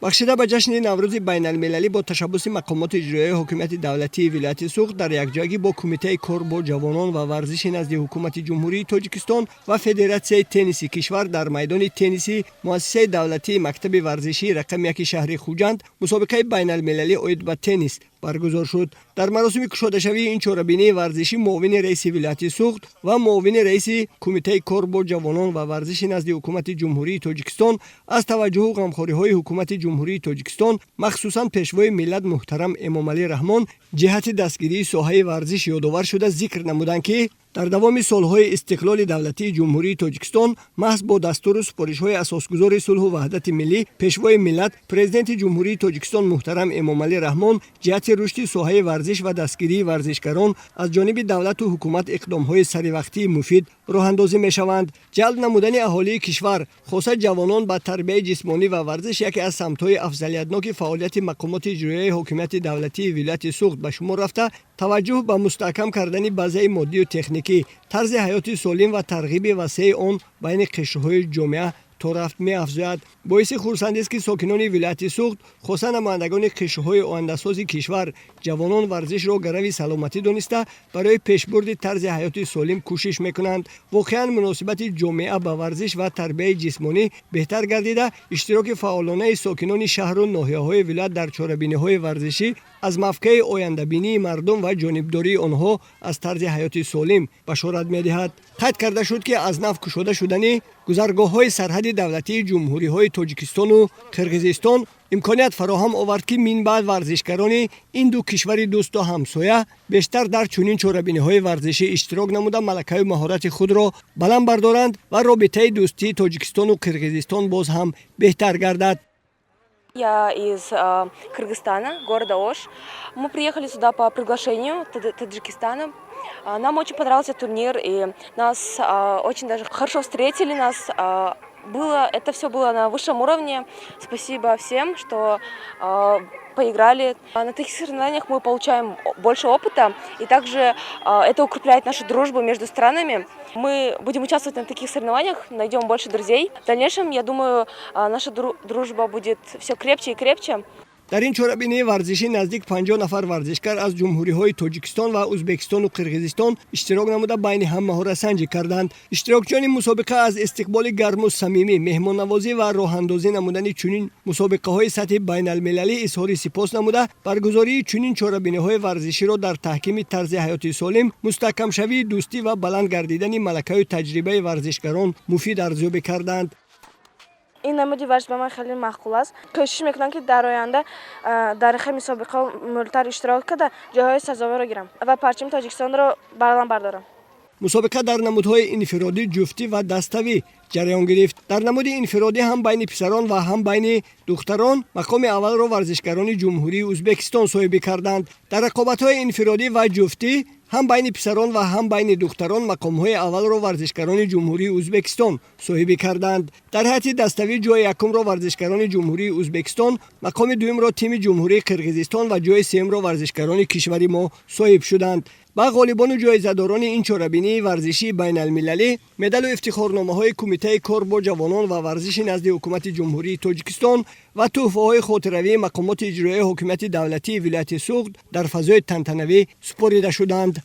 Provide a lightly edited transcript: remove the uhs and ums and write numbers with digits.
Бахшида ба ҷашни Наврӯзи байналмилалӣ бо ташаббуси мақомоти иҷроияи ҳокимияти давлатии вилояти Суғд дар якҷоягӣ бо Кумитаи кор бо ҷавонон ва варзиши назди Ҳукумати Ҷумҳурии Тоҷикистон ва Федератсияи тенниси кишвар дар майдони тенниси муассисаи давлатии мактаби варзишии рақами 1 шаҳри Хуҷанд мусобиқаи байналмилалӣ оид ба теннис баргузор шуд. Дар маросими кушодашавии ин чорабинии варзишӣ муовини раиси вилояти Суғд ва муовини раиси Кумитаи кор бо ҷавонон ва варзиши назди Ҳукумати Ҷумҳурии Тоҷикистон аз таваҷҷуҳу ғамхориҳои Ҳукумати Ҷумҳурии Тоҷикистон, махсусан Пешвои миллат муҳтарам Эмомалӣ Раҳмон, ҷиҳати дастгирии соҳаи варзиш ёдовар шуда, зикр намуданд, ки дар давоми солҳои истиқлоли давлатии Ҷумҳурии Тоҷикистон маҳз бо дастуру супоришҳои Асосгузори сулҳу ваҳдати миллӣ, Пешвои миллат, Президенти Ҷумҳурии Тоҷикистон муҳтарам Эмомалӣ Раҳмон ҷиҳати рушди соҳаи варзиш ва дастгирии варзишгарон аз ҷониби давлату ҳукумат иқдомҳои саривақтии муфид роҳандозӣ мешаванд. Ҷалб намудани аҳолии кишвар, хоса ҷавонон, ба тарбияи ҷисмонӣ ва варзиш яке аз самтҳои афзалиятноки фаъолияти мақомоти иҷроияи ҳокимияти давлатии вилояти Суғд ба шумор рафта, таваҷҷӯҳ ба мустаҳкам кардани базаи моддию техникӣ, тарзи ҳаёти солим ва тарғиби васеи он байни қишрҳои ҷомеа торафт меафзояд. Боиси хурсандист, ки сокинони вилояти Суғд, хоса намояндагони қишрҳои ояндасози кишвар, ҷавонон, варзишро гарави саломатӣ дониста, барои пешбурди тарзи ҳаёти солим кӯшиш мекунанд. Воқеан, муносибати ҷомеа ба варзиш ва тарбияи ҷисмонӣ беҳтар гардида, иштироки фаъолонаи сокинони шаҳру ноҳияҳои вилоят дар чорабиниҳои варзишӣ аз мавқеи ояндабинии мардум ва ҷонибдории онҳо аз тарзи ҳаёти солим башорат медиҳад. Қайд карда шуд, ки аз нав кушода шудани гузаргоҳҳои сарҳади давлатии ҷумҳуриҳои Тоҷикистону Қирғизистон имконият фароҳам овард, ки минбаъд варзишгарони ин ду кишвари дӯсту ҳамсоя бештар дар чунин чорабиниҳои варзишӣ иштирок намуда, малакаю маҳорати худро баланд бардоранд ва робитаи дӯстии Тоҷикистону Қирғизистон боз ҳам беҳтар гардад. Я из Кыргызстана, города Ош. Мы приехали сюда по приглашению Таджикистана. Нам очень понравился турнир, и нас очень даже хорошо встретили нас. Это все было на высшем уровне. Спасибо всем, что поиграли. На таких соревнованиях мы получаем больше опыта, и также это укрепляет нашу дружбу между странами. Мы будем участвовать на таких соревнованиях, найдем больше друзей. В дальнейшем, я думаю, наша дружба будет все крепче и крепче. Дар ин чорабинии варзишӣ наздик 50 нафар варзишгар аз ҷумҳуриҳои Тоҷикистон ва Ӯзбекистону Қирғизистон иштирок намуда, байни ҳам маҳоратсанҷӣ карданд. Иштирокчиёни мусобиқа аз истиқболи гарму самимӣ, меҳмоннавозӣ ва роҳандозӣ намудани чунин мусобиқаҳои сатҳи байналмилалӣ изҳори сипос намуда, баргузории чунин чорабиниҳои варзиширо дар таҳкими тарзи ҳаёти солим, мустаҳкамшавии дӯстӣ ва баланд гардидани малакаю таҷрибаи варзишгарон муфид арзёбӣ карданд. Ин намуди варзиш ба ман хеле маъқул аст. Кӯшиш мекунам, ки дар оянда дар хел мусобиқаҳо мултар иштирок карда, ҷойҳои сазоворо гирам ва парчами Тоҷикистонро баланд бардорам. Мусобиқа дар намудҳои инфиродӣ, ҷуфтӣ ва даставӣ ҷараён гирифт. Дар намуди инфиродӣ ҳам байни писарон ва ҳам байни духтарон мақоми аввалро варзишгарони Ҷумҳурии Ӯзбекистон соҳибӣ карданд. Дар рақобатҳои инфиродӣ ва ҷуфтӣ ҳам байни писарон ва ҳам байни духтарон мақомҳои аввалро варзишгарони Ҷумҳурии Ӯзбекистон соҳибӣ карданд. Дар ҳайати даставӣ ҷои якумро варзишгарони Ҷумҳурии Ӯзбекистон, мақоми дуюмро тими Ҷумҳурии Қирғизистон ва ҷои сеюмро варзишгарони кишвари мо соҳиб шуданд. Ба ғолибону ҷоизадорони ин чорабинии варзишии байналмилалӣ медалу ифтихорномаҳои Кумитаи кор бо ҷавонон ва варзиши назди Ҳукумати Ҷумҳурии Тоҷикистон ва тӯҳфаҳои хотиравии мақомоти иҷроияи ҳокимияти давлатии вилояти Суғд дар фазои тантанавӣ супорида шуданд.